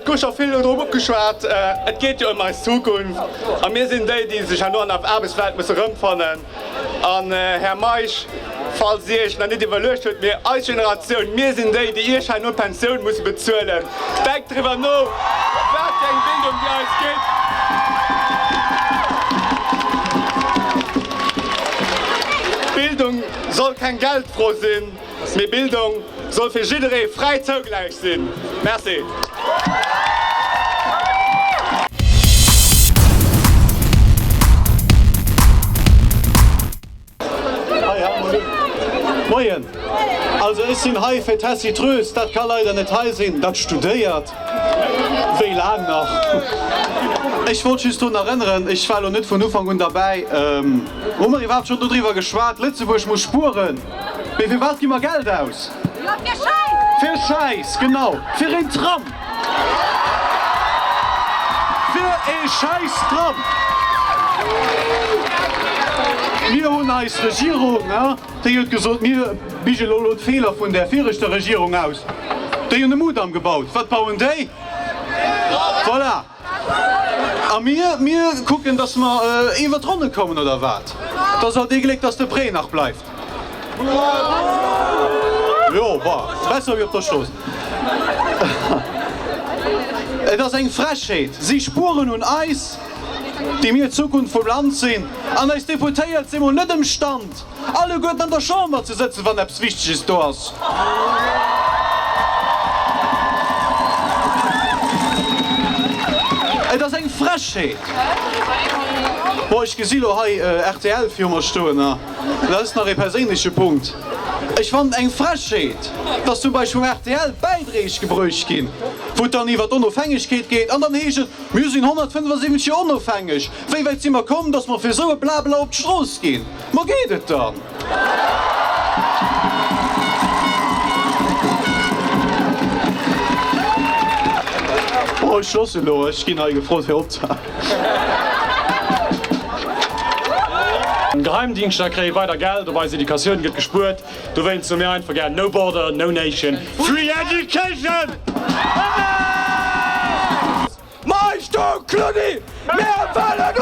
gouf scho vill drop ugeschwat, et geet jo ëm eis Zukunft a mir sinn déi, déi sech herno an der Aarbechtswelt musse rëmfannen. An, Här Meisch, falls Dir Iech nach net iwwerluecht hutt, mir, eis Generatioun, mir sinn déi, déi Iech herno d'Pensioun musse bezuelen. Denkt driwwer no, wat fir eng Bildung Dir eis gitt. Bildung soll keng Geldfro sinn, mee Bildung soll fir jidderee fräi zougläich sinn. Merci. Moien, also ech sinn hei fir d'Tessy Troes, dat ka leider net hei sinn, dat studéiert. Wéi laang nach? Ech wollt just drun erënneren, ech war elo net vun Ufank un derbäi, hu mer iwwerhaapt schonn dodriwwer geschwat, Lëtzebuerg muss spueren. Mee fir wat gi mer Geld aus? Fir Schäiss! Fir Schäiss, genau! Fir een Tram! Fir ee schäiss Tram! Mir hunn eis Regierung, déi huet gesot, mir bigele elo d'Feeler vun där viregter Regierung aus. Déi hunn e Mudam gebaut. Wat bauen déi? Voilà! A mir, mir kucken, dass mer iwwert d'Ronne kommen, oder wat? Et ass alt ee Gléck, dass de Prêt nach bleift. Jo, bah, besser wéi op der Strooss. Et ass eng Frechheet! Si spueren un eis, déi mir d'Zukunft vum Land sinn, an eis Deputéiert si mol net emstand, alleguerten an der Chamber ze sëtzen, wann eppes Wichteges do ass. Et ass eng Frechheet! Bon, ech gesi lo hei rtl viru mer stoen, a dat ass nach ee perséinleche Punkt. Ech fannen et eng Frechheet, dass zum Beispill vum rtl Bäidreeg gebruecht ginn, wou et dann iwwer d'Onofhängegkeet geet, an dann heescht et, Mir sinn 175 Joer onofhängeg, wéi wäit si mer komm, dass mer fir esou e Blabla op d'Strooss ginn? Ma geet et dann? Oh, ech loossen elo, ech ginn hei gefrot fir opzehalen. Geheimdingschter kréie weider Geld, op eis Educatioun gëtt gespuert. Dowéinst soe mir einfach gär, No border, no nation, free education! Meisch du Klunni! Mir wëllen.